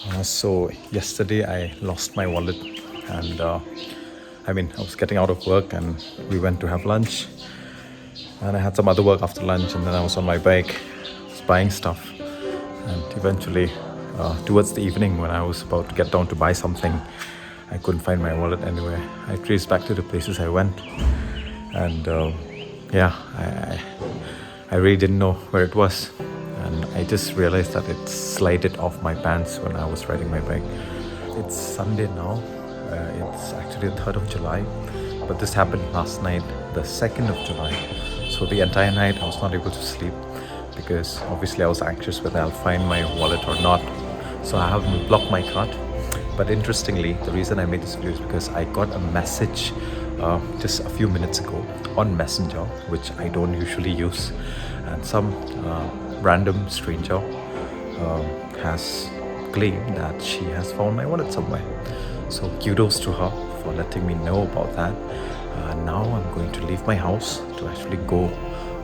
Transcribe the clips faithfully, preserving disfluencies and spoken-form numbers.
Uh, so yesterday I lost my wallet, and uh, I mean, I was getting out of work and we went to have lunch. And I had some other work after lunch, and then I was on my bike, I was buying stuff. And eventually, uh, towards the evening, when I was about to get down to buy something, I couldn't find my wallet anywhere. I traced back to the places I went, and uh, yeah, I, I I really didn't know where it was. And I just realized that it slided off my pants when I was riding my bike. It's Sunday now. Uh, it's actually the third of July. But this happened last night, the second of July. So the entire night I was not able to sleep because obviously I was anxious whether I'll find my wallet or not. So I haven't blocked my card. But interestingly, the reason I made this video is because I got a message uh, just a few minutes ago on Messenger, which I don't usually use. And some uh, random stranger um, has claimed that she has found my wallet somewhere. So kudos to her for letting me know about that. Uh, now I'm going to leave my house to actually go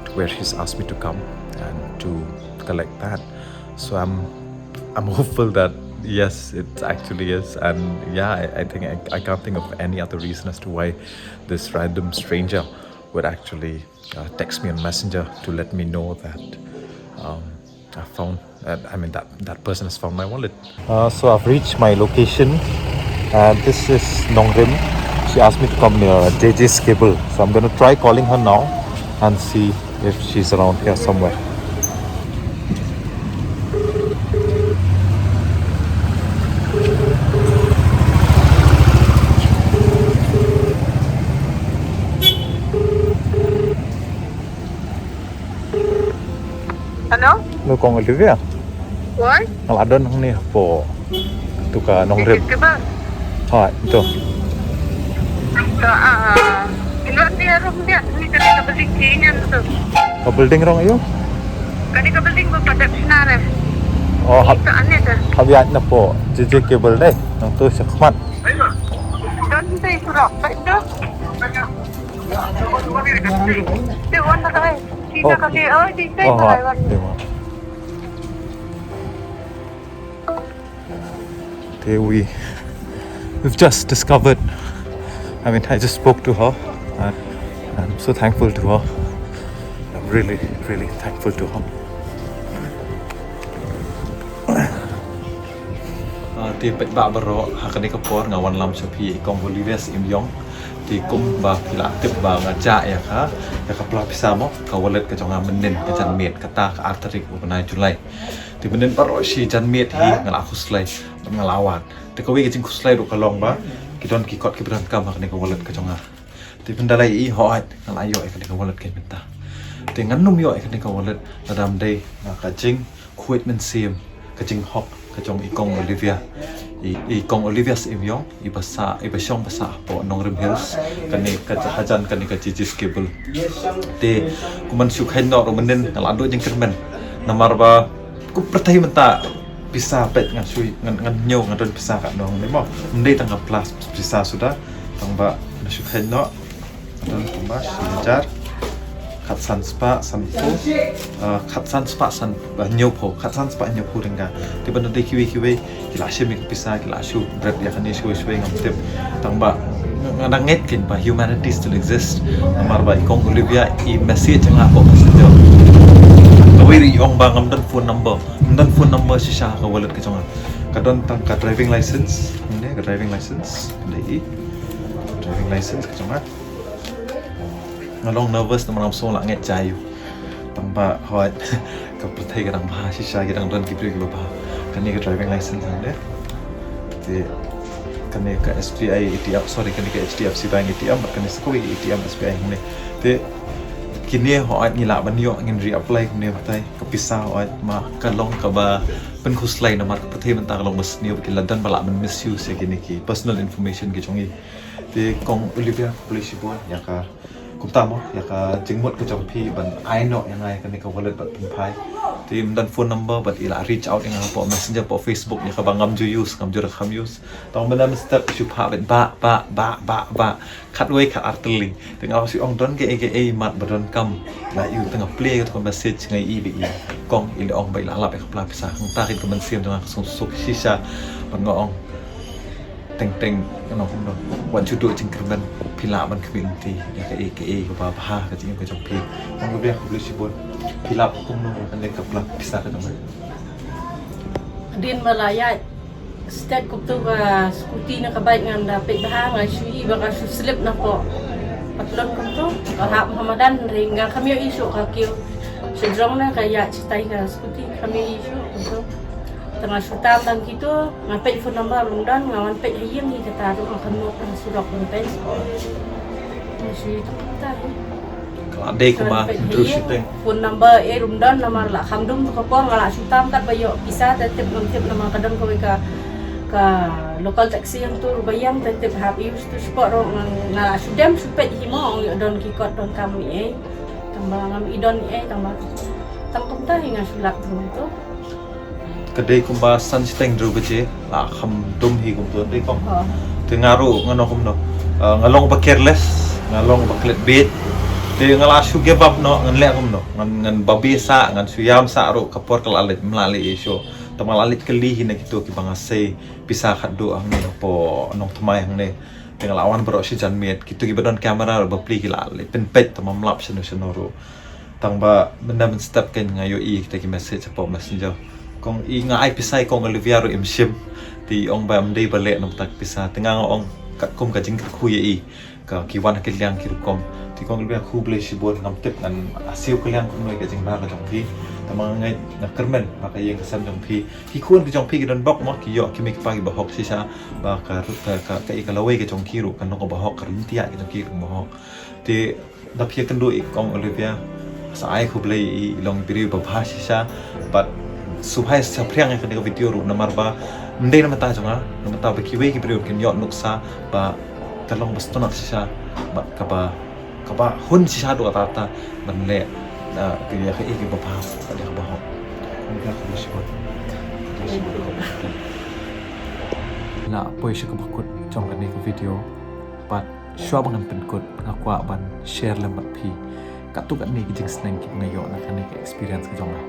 to where she's asked me to come and to collect that. So I'm I'm hopeful that yes, it actually is. And yeah, I, I think I, I can't think of any other reason as to why this random stranger would actually uh, text me on Messenger to let me know that um, I found, uh, I mean, that, that person has found my wallet. Uh, so I've reached my location, and this is Nongrim. She asked me to come near J J's Cable. So I'm going to try calling her now and see if she's around here somewhere. Hello? Hello, Kong Olivia. Why? Nga la don hangne hapoh tu ka Nongrim. J J's Cable. Ha, tu. Ka, ah, ah. Ino ni harum dia, ni kane ka building kini tu. Ka building rong ayu? Kane ka building ba pat dep shna re. Oh, hap. Ito ane tu. Hap ïaid napoh J J Cable dei. Nangtu shakhmat. Don te surok, baik tu. Te wan na kai. Sina kaki, oh, di te. Oh, ha. Te wan. Te we, we've just discovered, I mean, I just spoke to her, and I'm so thankful to her. I'm really, really thankful to her. Ah, te peit ba baroh ha kane ka por nga wanlam sha phi i Kong Olivia's Imyong. Te kumba phi la tip ba nga jah ïa ka, ïa ka pla pisa mo, ka wallet ka jong nga mynnin ka janmiet, kata ka ar tarik u bnai July. Te mynnin baroh shi janmiet hi nga la khuslai, nga la wad. Te kawei ka jingkhuslai ruh ka long ba ki don ki kot kiba donkam ha kane ka wallet ka jong nga. Te pynda la ïohi hooid nga la ïoh ïa kane ka wallet ka mynta. Te ngan nym ïoh ïa kane ka wallet lada ym dei na ka jingkhuid mynsiem, ka jinghok ka jong i Kong Olivia. I, i Kong Olivia's Imyong, i ba sah, i ba shong ba sah hapoh Nongrim Hills, kane ka hajan kane ka J J's Cable. Te kumba shu kheiñ noh ruh mynnin nga la duh jingkyrmen. Namar ba kum pyrthei mynta pisa peit ngan shu, ngan, ngan ñiew ngan don pisa katno hangne mo. Ym dei tang ka pla pisa suda, tang ba ngan shu kheiñ noh. Don kumba shi hajar khatsan spah sanphew, ah, khatsan spah san, ah, hynñiewphew, khatsan spah hynñiewphew tyngka. Te ban da dei kiwei kiwei ki la shim ïa ka pisa, ki la shu bret ïa kane shwei shwei ngam tip. Tang ba nga, nga dang ngeit kein ba humanity still exists. Namar ba i Kong Olivia i message ïa nga hapoh Messenger. Kawei ruh i ong ba ngam don phone number, ngam don phone number shisha ha ka wallet ka jong nga. Ka don tang ka driving license, ne ka driving license, ka dei i driving license ka jong nga. Nga long nervous namar ngam sngew lah ngeit jai u. Tang ba hooid ka pyrthei ka dang bha shisha, ki dang don ki briew kiba bha. Kane ka driving license hangne. Te kane ka S B I A T M, sorry, kane ka H D F C Bank A T M, bad kane sa kawei A T M S B I hangne. Te kine hooid ngi lah ban ïoh, ngin re-apply kumne batai. Ka pisa hooid ma ka long kaba pynkhuslai namar ka pyrthei mynta ka long ba sniew, ba ki la don ba lah ban misuse ïa kine ki personal information ki jong ngi. Te Kong Olivia, khublei shibun ïa ka, kumta mo, ïa ka jingmut ka jong phi ban ai noh ïa nga ïa kane ka wallet bad pynphai. Te ym don phone number bad i la reach out ïa nga hapoh Messenger, hapoh Facebook, ïa kaba ngam ju use, ngam ju rukom use. Tang mynne mynstep shu phah beit ba ba ba ba ba khatwei khatar tylli. Te nga shu ong don kaei kaei mat ba donkam. La ïoh tang nga plie ïa ka message, nga ïohi ba i kong i la ong ba i la lap ïa ka pla pisa. Hangta ka mynsiem jong nga ka suk suk shisha. Bad nga ong, teng teng, nga ong kumno, wat ju duh jingkyrmen, phi lah ban khmih lynti ïa kaei kaei kaba bha ha ka jingim ka jong phi. Nga ong, khublei shibun. Phi lap kumno ïa kane ka pla pisa ka jong nga? Hadien ba la ïaid stet kumto ka scooty na ka bike, ngan da peit bha, nga shu ïohi ba ka shu slip napoh patlon kumto. Ka hap ha madan, hynrei nga kham ïohi shuh ka kiew sha jrong, na ka ïaid shatai ka scooty, kham ïohi shuh kumto. Te nga shu tam tang kito, nga peit phone number ruh ym don, nga wan peit ha ïing hi kata ruh, nga kynnoh tang surok ruh ym peit. Nga shu ïohi tang kumta hi. Ka la dei kumba Wan peit ha Drew ïing, Shiteng. Phone number eh ruh ym don, namar la kham dum tu ka por, nga la shu tam kat ba ïoh pisa, te tip ngam tip namar ka don kawei ka, ka local taxi hangto ruh ba ïeng, te tip hap ïoh tu spot ruh, nga, nga la shu dem shu peit hi mo, ong ïoh don ki kot donkam ei ei. Tang ba ngam i don ei ei, tang ba tang kumta hi nga shu lap ruh tu. Ka dei kumba san shiteng hynriew baje, la kham dum hi kumto, dei kong. Oh. Te nga ruh ngan ong kumno. Ah, nga long ba careless, nga long ba klet bit. Te nga la shu give up noh, ngan leh kumno. Ngan, ngan babe sah, ngan shu ïam sah ruh, ka por ka la leit, ym lah leh ïa shuh. Te nga la leit kylli hi na kito kiba nga sei pisa khatduh hangne hapoh Nongthymmai hangne. Te nga la wan baroh shi janmiet, kito kiba don camera ruh bapli ki la leit pynpeit, te ym lap shano shano ruh. Tang ba mynne mynstep kein nga ïohi kita ki message hapoh Messenger. Kong, i nga ai pisa ïa kong Olivia ruh im shim. Te i ong ba ym dei ba leh na bynta ki pisa. Te nga nga ong katkum ka jingkyrkhu ïa i, ka ki wan ha ki liang ki rukom. Te kong Olivia, khublei shibun, ngam tip ngan siew kylliang kumno ïa ka jingma ka jong phi. Te ma nga ngeit, nga kyrmen ba ka ïing ka sem jong phi, ki khun ka jong phi ki don bok mo, ki ïoh ki mei ki pa kiba hok shisha, ba ka, ka, ka, ka, ka lawei ka jong ki ruh kan long kaba hok, ka ryntih ka jong ki ruh kaba hok. Te da phi ïakynduh ïa kong Olivia, sa ai khublei, i long i briew ba bha shisha. Bad sngewbha sa phriang ïa kane ka video ruh, namar ba ym dei na bynta jong nga, na bynta ba kiwei ki briew kin ïoh nuksa ba ka long ba sngewtynnat shisha bad kaba, kaba hun shisha haduh katta katta ban leh, ah, ïa kaei kaba bha bad ïa kaba hok. Khublei shibun. Khublei shibun. La poi sha kaba kut jong kane ka video. Bad shuwa ba ngan pynkut, nga kwah ban share lem bad phi katto katne ki jingsneng kiba nga ïoh na kane ka experience ka jong nga.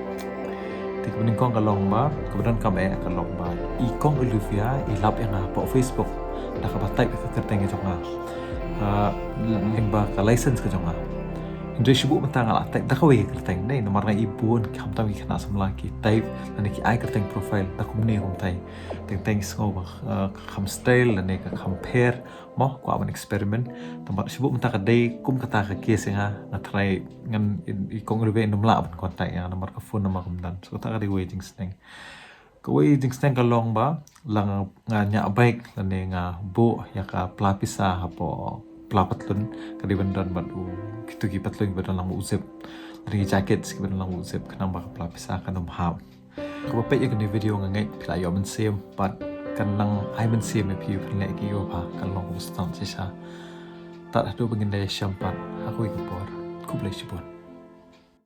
Te kaba nyngkong ka long ba, kaba donkam eh ka long ba, i kong Olivia i lap ïa nga hapoh Facebook da kaba type ïa ka kyrteng ka jong nga. Ah, lyngba ka license ka jong nga. Hynrei shu buh mynta nga la type da kawei ka kyrteng, ne, namar nga i bun, khamtam ki khynnah samla ki type lane ki ai kyrteng profile da kumne kumtai. Teng teng sngew ba, ah, ka kham style lane ka kham pher. Mo, kwah ban experiment. Tang ba shu buh mynta ka dei kum kata ka case ïa nga, nga try ngan i, i kong Olivia ym lah ban contact ïa nga namar ka phone number kam don. So kata ka dei kawei jingsneng. Kawei jingsneng ka long ba la nga, nga ñiah bike lane nga buh ïa ka pla pisa hapoh pla patlun, ka dei ban don bad u, kito ki patlun kiba don lang u zip, lane ki jacket kiba don lang u zip, khnang ba ka pla pisa kan ym hap. Kaba peit ïa kane video nga ngeit phi la ïoh mynsiem, bad kan nang ai mynsiem ïa phi ban leh kiei kiba bha, kan long kaba sdang shisha. Tad haduh ba ngin ïa shem pat ha kawei ka por. Khublei shibun.